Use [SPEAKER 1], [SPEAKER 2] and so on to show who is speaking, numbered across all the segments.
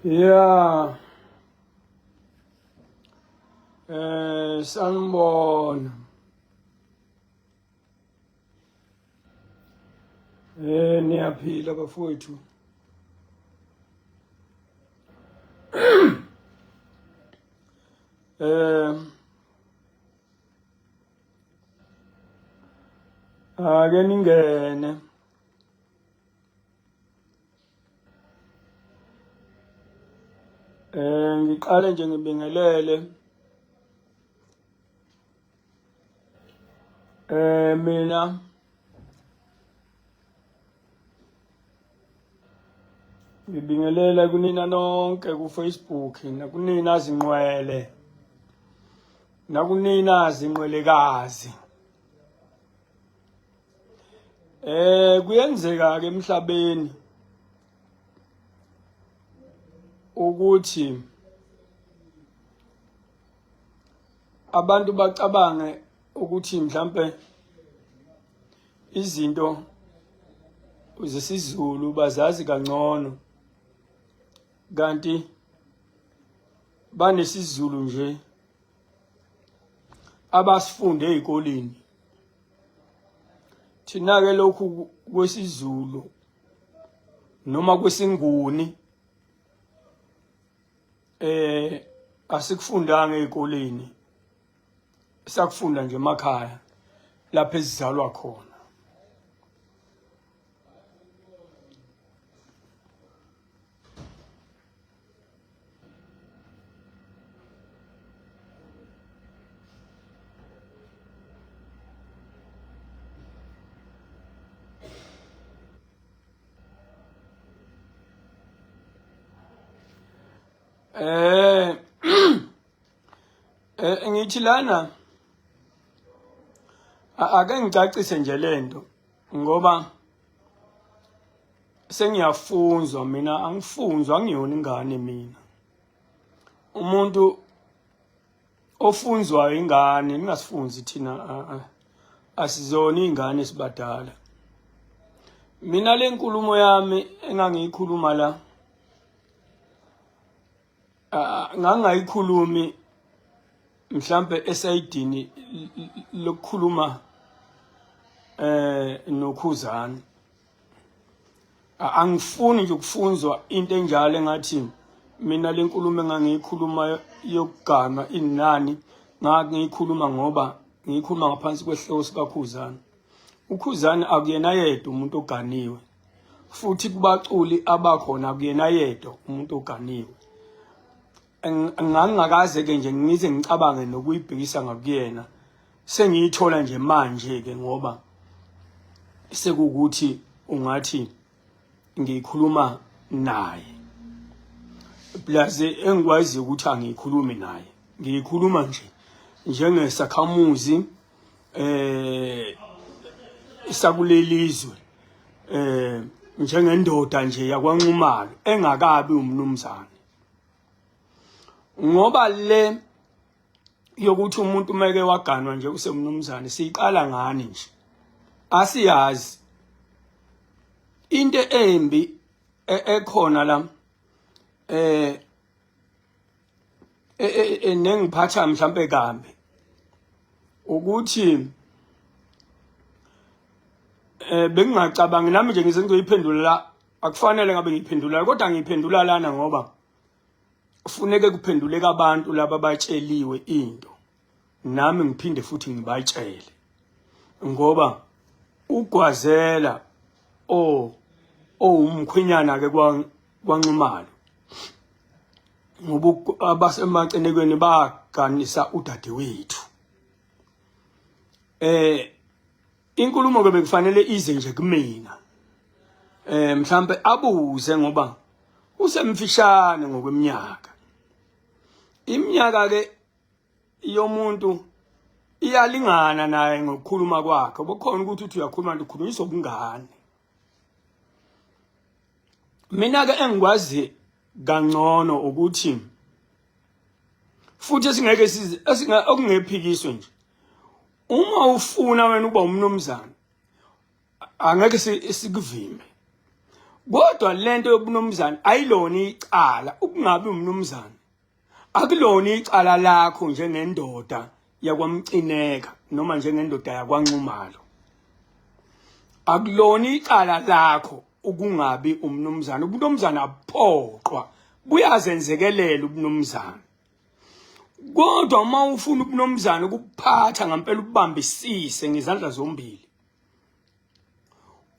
[SPEAKER 1] Yeah. Sanibona. Niyaphila bafowethu. Eh Ake ningene. Ngiqale nje ngibingelele mina ngibingelela kunina nonke ku Facebook nakunina zinqwele nakunina zinqwelekazi. Kuyenzeka ke emhlabeni ukuthi abantu bacabange ukuthi mhlambe izinto zesiZulu bazazi kangcono kanti banesizulu nje abasifunde ezikoleni. Thina ke lokhu kwesiZulu noma kwesiNguni asikufundanga ezikoleni, sakufunda nje emakhaya lapho esizalwa khona. Eh ngithi lana ake ngicacise nje lento ngoba sengiyafunzwa mina, angifunzwa, angiyona ingane mina. Umuntu ofunzwayo ingane, ningasifunzi thina, asizona ingane sibadala. Mina le nkulumo yami engangiyikhuluma la ngangayikhulumi mhlambe esayidini lokukhuluma nokhuzani. Angifuni nje ukufunzwa into enjalo engathi mina le nkulumo engangiyikhuluma yokugama inani ngangiyikhuluma ngoba ngiyikhuluma ngaphansi kwesihloko sikaKhuzani. UKhuzani akuyena yedwa umuntu oganiwe, futhi kubaculi abakhona akuyena yedwa umuntu oganiwe. Ngangingakaze ke nje ngize ngicabange nokuyibhekisa ngakuyena, sengiyithola nje manje ke ngoba sekuwukuthi ungathi ngikhuluma naye, plus engikwaziyo ukuthi angikhulumi naye, ngiyikhuluma nje njengesakhamuzi sakulelizwe, njengendoda nje yakwaNxumalo engakabi umnumzane. Ngoba le yokuthi umuntu meke waganwa nje usemnumzane siyiqala ngani nje, asiyazi into embi ekhona la nengiphatha mhlambe kambi ukuthi bengingacabangi nami nje ngize ngizoyiphendula la, akufanele ngabe ngiyiphendula kodwa ngiyiphendula lana ngoba kufuneke kuphenduleke abantu laba batsheliwe into, nami ngiphinde futhi ngibatshele ngoba ugwazela o owumkhwenyana ke kwaNxumalo ngoba abasemacenekweni baganisa udadewethu. Inkulumo ke bekufanele ize nje kumina, mhlambe abuze ngoba usemfishane ngokweminyaka. Iminyaka ke yomuntu iyalingana naye ngokukhuluma kwakhe, bokukhona ukuthi uthi uyakhuluma nje ukhulunyiswa ubungane. Mina ke engikwazi kangcono ukuthi futhi esingeke size okungephikiswe nje, uma ufuna wena uba umnumzane angeke sikuvimbe. Kodwa lento yobunumzane ayilona icala, ukungabi umnumzane akulona icala lakho njengendoda yakwaMcineka noma njengendoda yakwaNxumalo. Akulona icala lakho ukungabi umnumzane. Ubunumzane abuphoqwa, buyazenzekelela ubunumzane. Kodwa uma ufuna ubunumzane ukuphatha ngempela ubambisise ngezandla zombili,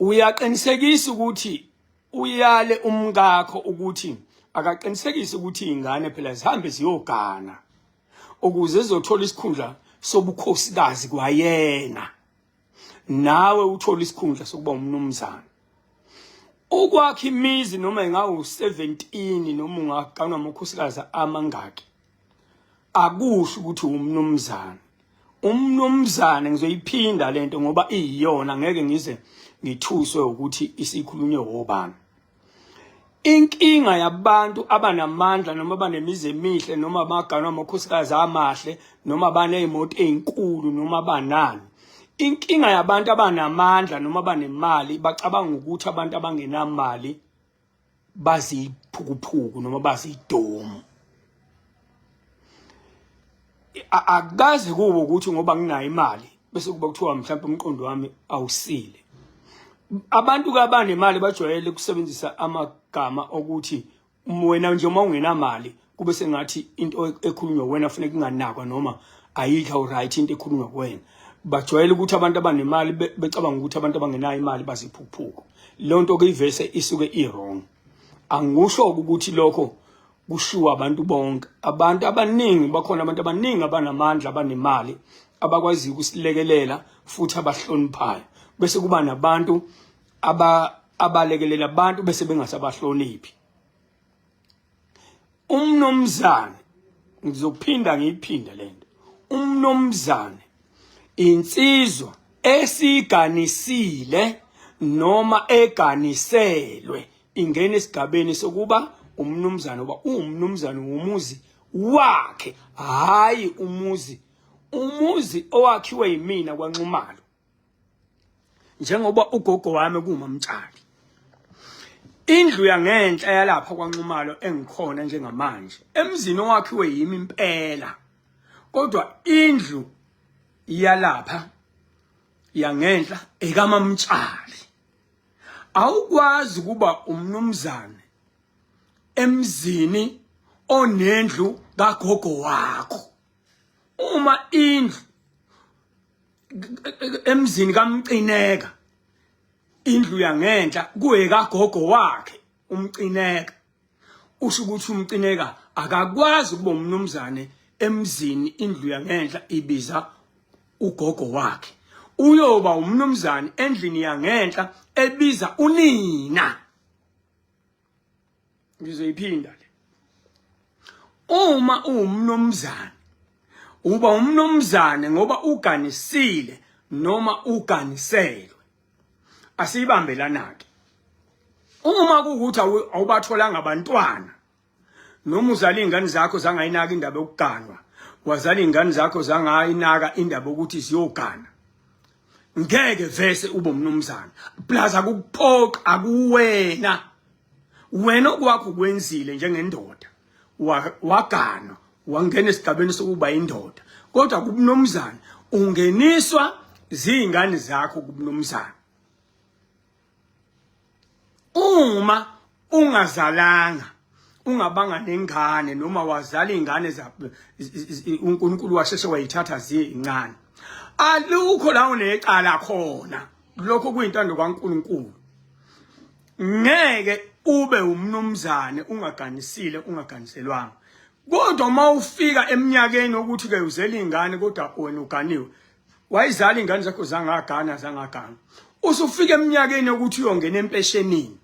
[SPEAKER 1] uyaqinisekisa ukuthi uyale umkakho ukuthi akaqinisekise ukuthi izingane phela zihambe ziyogana ukuze zizothola isikhundla sobukhosikazi kwayena, nawe uthole isikhundla sokuba umnumzane. Ukwakha imizi noma ingawu-17 noma ungaganwa amakhosikazi amangaki akusho ukuthi umnumzane. Umnumzane ngizoyiphinda lento ngoba iyiyona, ngeke ngize ngithuswe ukuthi isikhulunywe wobani. Inkinga yabantu abanamandla noma abanemizi emihle noma abaganwa amakhosikazi amahle noma abanezimoto ezinkulu noma abanani, inkinga yabantu abanamandla noma abanemali bacabanga ukuthi abantu abangenamali baziphukuphuku noma bazidomu. Akukaze kube ukuthi ngoba nginayo imali bese kuba kuthiwa mhlawumbe umqondo wami awusile. Abantu kabanemali bajwayele ukusebenzisa amagama okuthi wena nje uma ungenamali kube sengathi into ekhulunywa wena kufuneka inganakwa noma ayikho right into ekhulunywa kuwena. Bajwayele ukuthi abantu abanemali becabanga ukuthi abantu abangenayo imali baziphukuphuku. Leyo nto ke ivese isuke i-wrong. Angikusho ukuthi lokho kushiwo abantu bonke. Abantu abaningi bakhona, abantu abaningi abanamandla, abanemali, abakwaziyo ukusilekelela futhi abahloniphayo. Bese kuba nabantu abalekelela abantu bese bengasabahloniphi. Umnumzane, ngizophinda ngiyiphinde lento, umnumzane insizwa esiganisile noma eganiselwe ingena esigabeni sokuba umnumzane, uba uwumnumzane womuzi wakhe, hhayi umuzi umuzi owakhiwe yimina kwaNxumalo, njengoba ugogo wami kuwumamtshali. Indlu yangenhla yalapha kwaNxumalo engikhona njengamanje emzini owakhiwe yimi impela, kodwa indlu yalapha yangenhla ekamamtshali. Awukwazi ukuba umnumzane emzini onendlu kagogo wakho. Uma indlu emzini kaMcineka, indlu yangenhla kuye kagogo wakhe uMcineka, usho ukuthi uMcineka akakwazi ukuba umnumzane emzini indlu yangenhla ibiza ugogo wakhe. Uyoba umnumzane endlini yangenhla ebiza unina. Ngizoyiphinda le. Uma uwumnumzane, uba umnumzane ngoba uganisile noma uganiselwe. Asiyibambe lana-ke. Uma kuwukuthi awubatholanga abantwana noma uzala iy'ngane zakho zangayinaka indaba yokuganwa, wazala iy'ngane zakho zangayinaka indaba yokuthi ziyogana, ngeke vese ube umnumzane. Plus akukuphoqi, akuwena wena okwakho ukwenzile njengendoda, waganwa wangena esigabeni sokuba indoda, kodwa kubumnumzane ungeniswa ziy'ngane zakho kubumnumzane. Uma ungazalanga, ungabanga nengane noma wazala iy'ngane uNkulunkulu washeshe wayithatha ziyincane, alukho la unecala khona. Lokho kuyintando kaNkulunkulu. Ngeke ube umnumzane unganisile, unganiselwanga. Kodwa uma ufika eminyakeni ukuthi ke uzele ingane kodwa wena uganiwe, wayizala ingane zakho zangagana zangagana, usufika eminyakeni yokuthi uyongena empeshenini,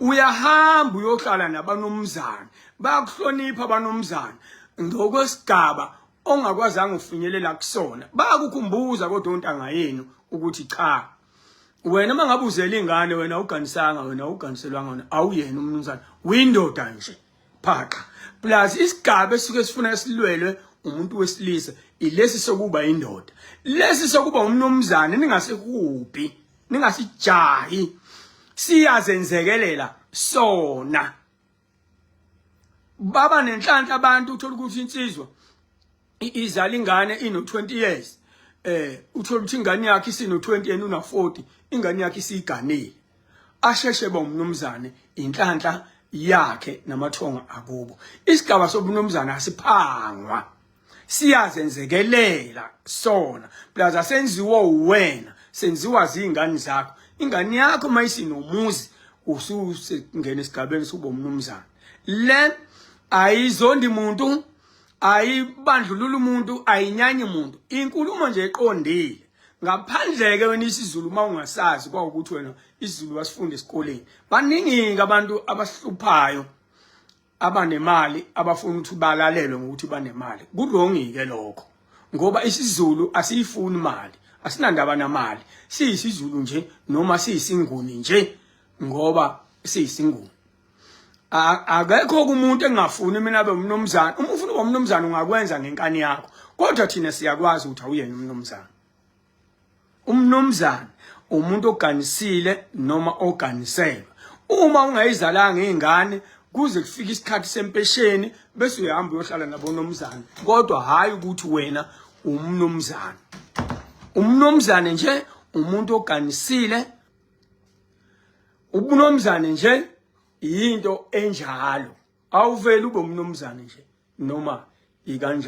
[SPEAKER 1] uyahamba uyohlala nabanomzane, bayakuhlonipha abanomzane ngokwesigaba ongakwazanga ufinyelela kusona. Bayakukhumbuza kodwa ontanga yenu ukuthi cha, wena uma ngabe uzele ingane wena uganisanga, wena uganiselwanga, wena awuyena umnumzane, windoda nje phaqa. Plus isigaba esisuke sifuna silwelwe umuntu wesilisa ilesi sokuba indoda, lesi sokuba umnumzane. Ningasihubhi, ningasijahi. Siyazenzekelela sona. Baba nenhlanhla abantu, uthola ukuthi insizwa izala ingane ino 20 years, uthola ukuthi ingane yakhe isino 20, yena una 40, ingane yakhe isiganile, asheshe ba umnumzane. Inhlanhla yakhe namathonga akubo. Isigaba sobunumzane asiphangwa, siyazenzekelela sona, plus asenziwa uwena, senziwa zingane zakho. Ingane yakho mayisinomuzi, ususengena esigabeni sokuba umnumzane. Le ayizondi muntu, ayibandlulula umuntu, ayinyanyi umuntu, inkulumo nje eqondile. Ngaphandle-ke wena isiZulu uma ungasazi, kwawukuthi wena isiZulu wasifunda esikoleni. Baningi-ke abantu abasihluphayo abanemali, abafuna ukuthi balalelwe ngokuthi banemali. Ku-wrong-ke lokho, ngoba isiZulu asiyifuni imali, asinandaba namali. SiyisiZulu nje noma siyisiNguni nje ngoba siyisiNguni. Akekho kumuntu engafuni mina abe umnumzane. Uma ufuna ukuba umnumzane, ungakwenza ngenkani yakho, kodwa thina siyakwazi ukuthi awuyena umnumzane. Umnumzane umuntu oganisile noma oganiselwe. Uma ungayizalanga ingane kuze kufike isikhathi sempesheni, bese uyahamba uyohlala nabonomzane, kodwa hayi ukuthi wena umnumzane. Umnumzane nje umuntu oganisile. Ubunumzane nje yinto enjalo, awuveli ube umnumzane nje noma ikanjani.